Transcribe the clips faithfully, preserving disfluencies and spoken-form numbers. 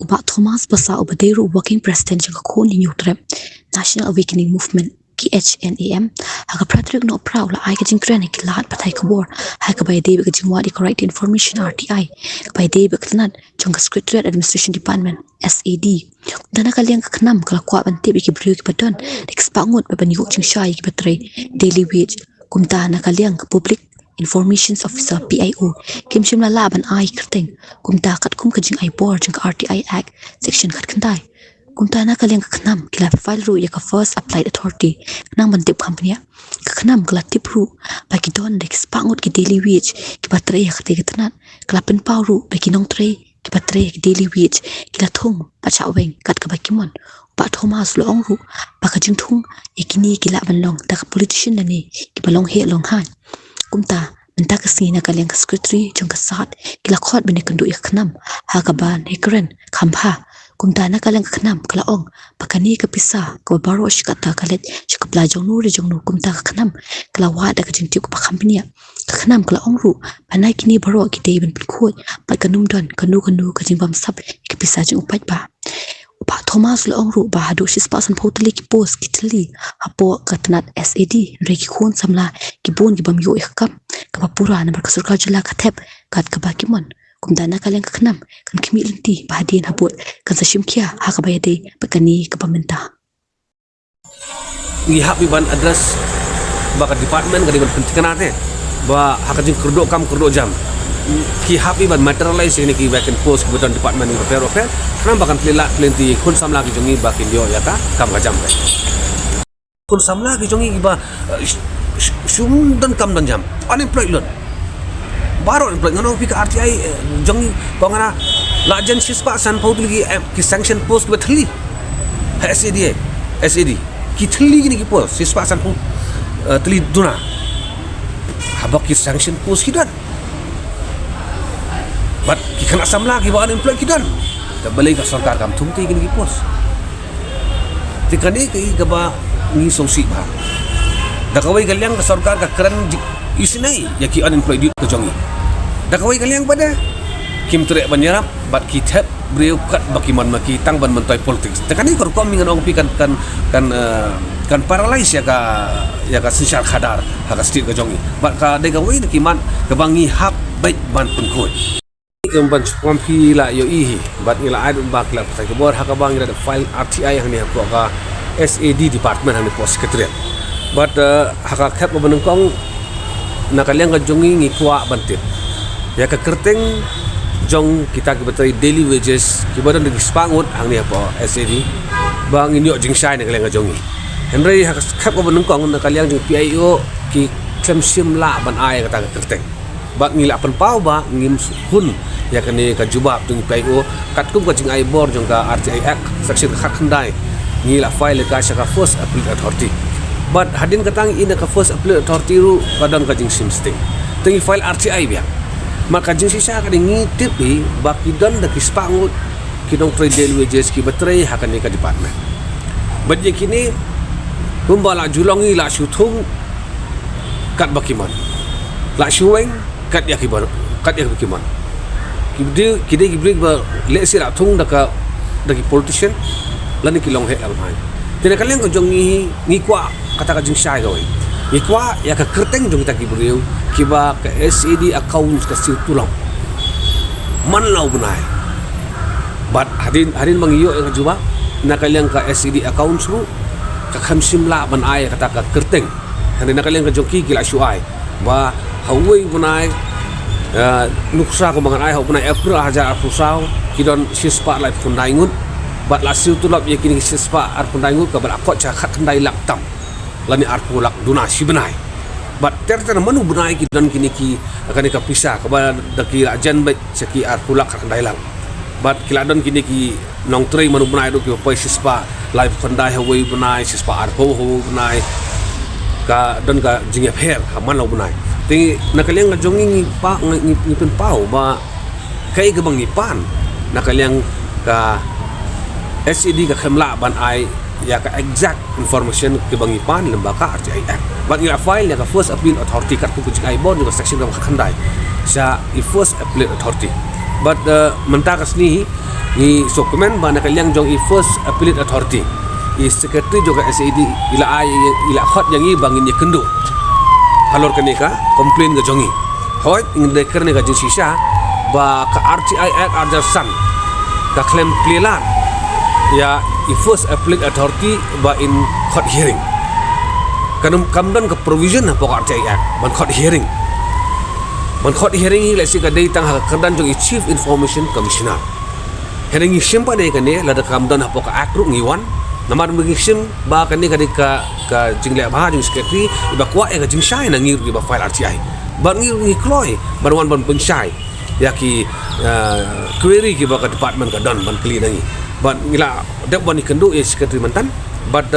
U Bah Thomas Passah uba dei ruh u Working President jong ka Khun Hynñiewtrep National Awakening Movement, K H N A M, ha ka phra tarik Nohprah u la ai ka jingkren ha ki lad pathai khubor ha kaba ïadei bad ka jingwad ïa ka Right to Information, R T I, kaba ïadei bad ka tnat jong ka Secretariat Administration Department, S A D. Kumta na ka liang ka KHNAM ka la kwah ban tip ïa ki briew kiba don da ki spah ngut bad ban ïoh jingshai ïa kiba trei daily wage. Kumta na ka liang ka Public Information Officer, P I O, kim shym la lah ban ai kyrteng. Kumta katkum ka jingai bor jong ka R T I Act, Section khatkhyndai. Kumta na ka liang ka KHNAM ki la file ruh ïa ka First Applied Authority khnang ban tip kham bniah. Ka KHNAM ka la tip ruh ba ki don da ki spah ngut ki daily wage kiba trei ha katei ka tnat. Ka la pynpaw ruh ba ki nongtrei kiba trei ha ki daily wage ki la thung bad shah weng kat kaba ki mon. U Bah Thomas u la ong ruh ba ka jingthung ïa kine ki lah ban long da ka politician lane kiba long heh long haiñ. Kumta mynta ka sngi na ka liang ka Secretary jong ka SAD ki la khot ban ïakynduh ïa ka KHNAM ha kaba ïakren kham bha. Kumta na ka liang ka KHNAM ka la ong ba kane ka pisa kaba baroh shi katta ka leit sha ka pla jong no re jong no. Kumta ka KHNAM ka la wad da ka jingtip kaba kham bniah. Ka KHNAM ka la ong ruh ba na kine baroh ki dei ban pynkhuid bad kan ym don kano kano ka jingbamsap ïa ka pisa jong u paidbah. U Bah Thomas u la ong ruh ba haduh shispah sanphew tylli ki post ki thylli hapoh ka tnat S A D, hynrei ki khun samla ki bun ki bym ïoh ïa ka kam kaba pura namar ka sorkar jylla ka thep kat kaba ki mon. Kumta na ka liang ka KHNAM kan khmih lynti ba hadien habud kan sa shim khia ha kaba ïadei bad kane kaba mynta. Ngi hap ban address ba ka department ka dei ban pynthikna te ba ha ka jingkyrduh kam kyrduh jam ki hap ban materialize ïa kine ki vacant post kiba don department kiba pher bapher. Khnang ba kan pynlait lynti khun samla ki jong ngi ba kin ïoh ïa ka kam ka jam te. Khun samla ki jong ngi kiba, eh, sh-, sh-, shum don kam don jam, unemployed lut. Baroh unemployed. Ngan ong phi ka R T I, eh, jong ngi, ko nga la jan shispah sanphew tylli ki, eh, ki sanction post kiba thylli ha S A D, eh, S A D. Ki thylli kine ki post shispah sanphew, eh, tylli duna. Haba ki sanction post ki don. Bad ki khynnah samla kiba unemployed ki don. Te balei ka sorkar kam thung te ïa kine ki post? Te kane kaei kaba ngi sngewsih bha. Da kawei ka liang ka sorkar ka kren dik isynei ïa ki unemployed youth ka jong ngi. Da kawei ka liang pat de kim treh ban ïarap bad ki thep briew kat ba ki mon ma ki tang ban myntoi politics. Te kane ka rukom ngan ong phi kan, kan, kan, eh, kan paralyze ïa ka, ïa ka synshar khadar ha ka state ka jong ngi. Bad ka dei kawei na ki mat kaba ngi hap beit ban pynkhuid. Kum ban shu pom phi la ïohi hi bad ngi la ai ba ki la pathai khubor ha kaba ngi la file R T I hangne hapoh ka S A D department hangne poh secretariat. Bad, eh, ha ka khep kaba nyngkong na ka liang ka jong ngi ngi kwah ban tip ïa ka kyrteng jong kita kiba trei daily wages kiba don da ki spah ngut hangne hapoh S A D ba ngin ïoh jingshai na ka liang ka jong ngi. Hynrei ha ka khep kaba nyngkong na ka liang jong P I O ki khlem shym lah ban ai kata ka kyrteng. Bad ngi la pynpaw ba ngim sngewhun ïa kane ka jubab jong P I O katkum ka jingai bor jong ka R T I Act section khatkhyndai. Ngi la file ka sha ka First Appellate Authority. Bad hadien kata ngi i na ka First Appellate Authority ruh ka don ka jingshim sting. Te ngi file R T I biang. Bad ka jingshisha ka dei ngi tip hi ba ki don da ki spah ngut ki nongtrei daily wages kiba trei ha kane ka department. Bad ïa kine kumba la ju long ngi la shu thung kat ba ki mon. La shu weng kat ïa ki ba, kat ïa ki ba ki mon. Ki dei, ki dei ki briew ba lehse la thung da ka, da ki politician lane ki long heh long haiñ. Te na ka liang ka jong ngi ngi kwah kata ka jingshai kawei. Ngi kwah ïa ka kyrteng jong kita ki briew kiba ka S A D accounts ka siew tulop man la u bnai. Bad hadien, hadien ba ngi ïoh ïa ka jubab na ka liang ka S A D accounts ruh ka khlem shym lah ban ai kata ka kyrteng. Hynrei na ka liang ka jong ki ki la shu ai ba ha uwei u bnai, eh, nuksa kumba ngan ai ha u bnai April ar hajar arphew saw ki don shispah laiphew khyndai ngut. Bad la siew tulop ïa kine ki shispah arphew khyndai ngut kaba la khot sha khatkhyndai lak tam lane arphew lak duna shi bnai. Bad ter ter man u bnai ki don kine ki, kane ka pisa kaba da ki la jan beit sha ki arphew lak khatkhyndai lak. Bad ki la don kine ki nongtrei man u bnai ruh kiba poi shispah laiphew khyndai ha uwei u bnai, shispah arphew ha uwei u bnai. Ka don ka jingïapher ha man la u bnai. Te na ka liang ka jong ngi ngi pa, ngi, ngi pynpaw ba kaei kaba ngi pan na ka liang ka S A D ka khlem lah ban ai ïa ka exact information kaba ngi pan lyngba ka R T I Act. Bad ngi la file ïa ka First Appeal Authority katkum ka jingai bor jong ka section kaba khatkhyndai sha i First Appellate Authority. Bad mynta ka sngi ngi sngewkmen ba na ka liang jong i First Appellate Authority, i Secretary jong ka S A D i la ai, i la khot ïa ngi ba ngin ïakynduh halor kane ka complaint ka jong ngi. Hooid, ngi dei kren ïa ka jingshisha ba ka R T I Act arhajar san ka khlem plie lad ïa i First Appellate Authority ba in khot hearing. Kam don ka provision hapoh ka R T I Act ban khot hearing. Ban khot hearing hi lehse ka dei tang ha ka kyrdan jong i Chief Information Commissioner. Hynrei ngi shim pat de kane, lada kam don hapoh ka Act ruh ngi wan. Namar ngi shim ba kane ka dei ka, ka jingleh bha jong i Secretary, iba kwah ïa ka jingshai na ngi ruh iba file R T I. Bad ngi ruh ngi kloi ban wan ban pynshai ïa ki query kiba ka department ka don ban kylli na ngi. Bad ngi la dep ban ïakynduh ïa i Secretary mynta. Bad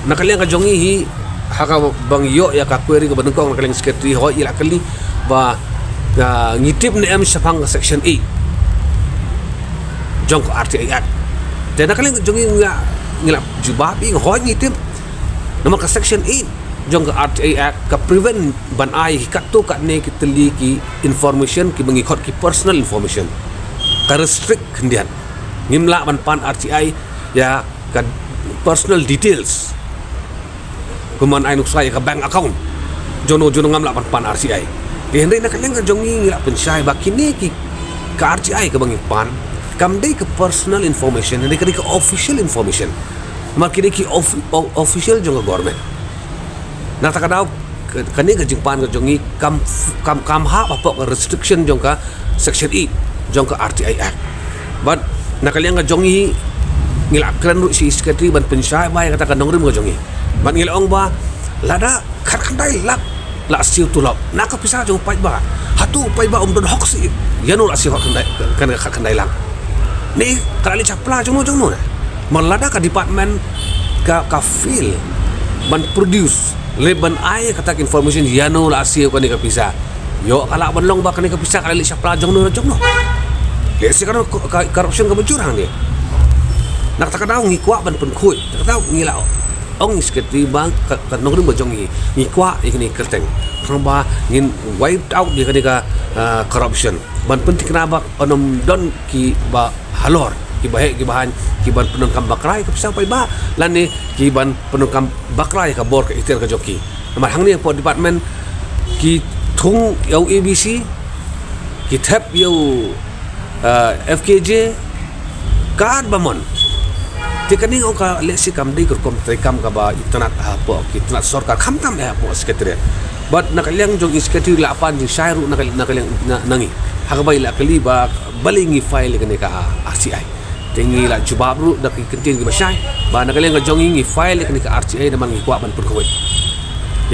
na ka liang ka jong ngi hi, ha kaba ngi ïoh ïa ka query kaba nyngkong na ka liang i Secretary, hooid i la kylli ba ngi tip ne em shaphang ka section eight jong ka R T I Act. Te na ka liang ka jong ngi ngi la jubab ïa i, hooid ngi tip. Namar ka section eight jong ka R T I Act ka prevent ban ai katto katne ki tylli ki information kiba ngi khot ki personal information. Ka restrict khyndiat. Ngim lah ban pan R T I ïa ka personal details. Kumba ai nuksa ïa ka bank account. Jong no jong no ngam lah ban pan R T I. Hynrei na ka liang ka jong ngi ngi la pynshai ba kine ki, ka R T I kaba ngi pan kam dei ka personal information, hynrei ka dei ka official information. Namar ki dei ki official jong ka government. Na kata ka daw kane ka jingpan ka jong ngi kam, kam, kam hap hapoh ka restriction jong ka section eight jong ka R T I Act. Bad na ka liang ka jong ngi ngi la kren ruh sha i Secretary ban pynshai ba ïa kata ka nongrim ka jong ngi. Bad ngi la ong ba lada khatkhyndai lak la siew tulop na ka pisa jong u paidbah, hato u paidbah um don hok shuh ïano la siew khatkhyndai, kane ka khatkhyndai lak? Ne ka la leit sha pla jong no jong no ne? Namar lada ka department ka, ka fail ban produce, leh ban ai kata ka information ïano la siew kane ka pisa, ïoh ka lah ban long ba kane ka pisa ka la leit sha pla jong no jong no. Lehse ka, ka corruption kaba jur hangne. Na kata ka daw ngi kwah ban pynkhuid, na kata ka daw ngi la ong ïa i Secretary ba ka, ka nongrim ka jong ngi, ngi kwah ïa kane ka kyrteng khnang ba ngin wipe out ïa kane ka corruption. Ban pynthikna ba kan ym don kiba halor, kiba heh kiba haiñ, kiban pyndonkam bakla ïa ka pisa u paidbah lane kiban pyndonkam bakla ïa ka bor ka ikhtiar ka jong ki. Namar hangne hapoh department ki thung ïa u A B C, ki thep ïa u F K J, katba mon. Te kane nga ong ka lehse kam dei ka rukom treikam kaba itynnad hapoh ki tnat sorkar, khamtam eh hapoh Secretariat. Bad na ka liang jong i Secretary la pan jingshai ruh na ka, na ka liang na, na ngi ha kaba i la kylli ba balei ngi file ïa kane ka R T I. Te ngi la jubab ruh da ki kyntien kiba shai ba na ka liang ka jong ngi ngi file ïa kane ka R T I namar ngi kwah ban pynkhuid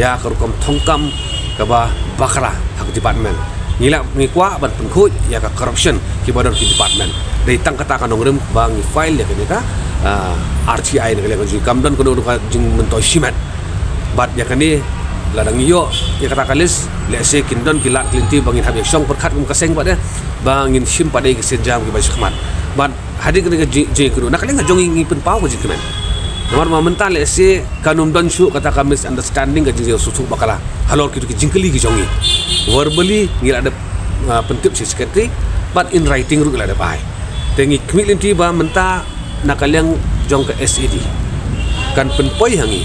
ïa ka rukom thungkam kaba bakla ha ka department. Ngi la, ngi kwah ban pynkhuid ïa ka corruption kiba don ki department. Dei tang kata ka nongrim ba ngi file ïa kane ka R T I na ka liang ka jong ngi, kam don kano kano ka jingmyntoi shimet. Bad ïa kane lada ngi ïoh ïa kata ka list, lehse kin don ki lad ki lynti ba ngin hap ïa shong pyrkhat kum ka seng pat de ba ngin shim pat de ki sienjam kiba shakhmat. Bad hadien kane ka jing, jingkyrduh na ka liang ka jong ngi ngi pynpaw ka jingkmen. Namar ba mynta lehse kan ym don shuh kata ka misunderstanding, ka jingïasuk bakla halor kito ki jingkylli ki jong ngi. Verbally ngi la dep pyntip sha i Secretary bad in writing ruh ngi la dep ai. Te ngi khmih lynti ba mynta na ka liang jong ka S A D kan pynpoi ha ngi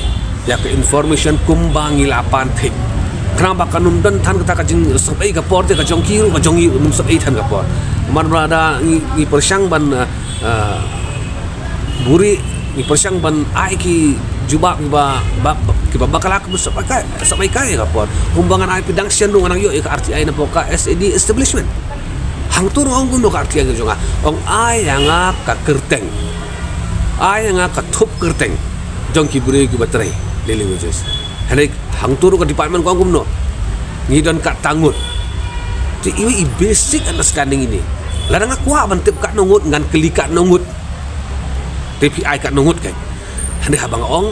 ïa ka information kumba ngi la pan thik. Khnang ba kan ym don than kata ka jingsngewsih ka por, te ka jong ki ruh ka jong ngi ruh ym sngewsih than ka por. Namar ba lada ngi, ngi pyrshang ban buhrieh, ngi pyrshang ban ai ki jubab kiba, ba, kiba bakla, kiba sngewsih ka, sngewsih ka por. Kumba ngan ai phi dang shen ruh ngan nang ïoh ïa ka R T I na pdeng ka S A D establishment. Hangto ruh ong kumno ka R T I ka jong nga, ong ai ïa nga ka kyrteng, ai ïa nga ka thup kyrteng jong ki briew kiba trei daily wages. Hynrei hangto ruh ka department ka ong kumno, ngi don katto ngut. Te iwei i basic understanding ine. Lada nga kwah ban tip katno ngut ngan kylli katno ngut. Te phi ai katno ngut kan. Hynrei haba nga ong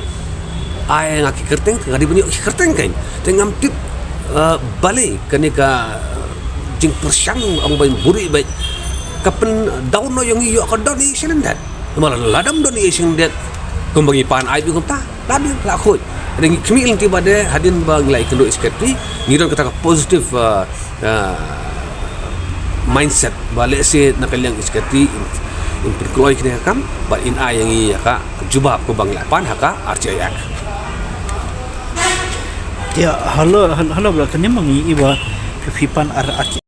ai nga ki kyrteng, nga dei ban ïoh ki kyrteng kan. Te ngam tip balei kane ka jingpyrshang ong ban buhrieh bad ka pyndonkam ïa ngi ïoh ka don ïa i shalyndet. Namar lada ym don ïa i shalyndet kumba ngi pan ai bad kumta. Lada la khuid. Hynrei ngi khmih lynti ba de hadien ba ngi la ïakynduh i Secretary ngi don kata ka positive, ah, ah, mindset ba lehse na ka liang HKT in, in pynkloi kine ki kam bad in ai ïa ngi ïa ka jubab kumba ngi la pan ha ka RTI Act. Ïa, hello, hello, hello, bro. Kane ma ngi i ba phi pan ar, ar,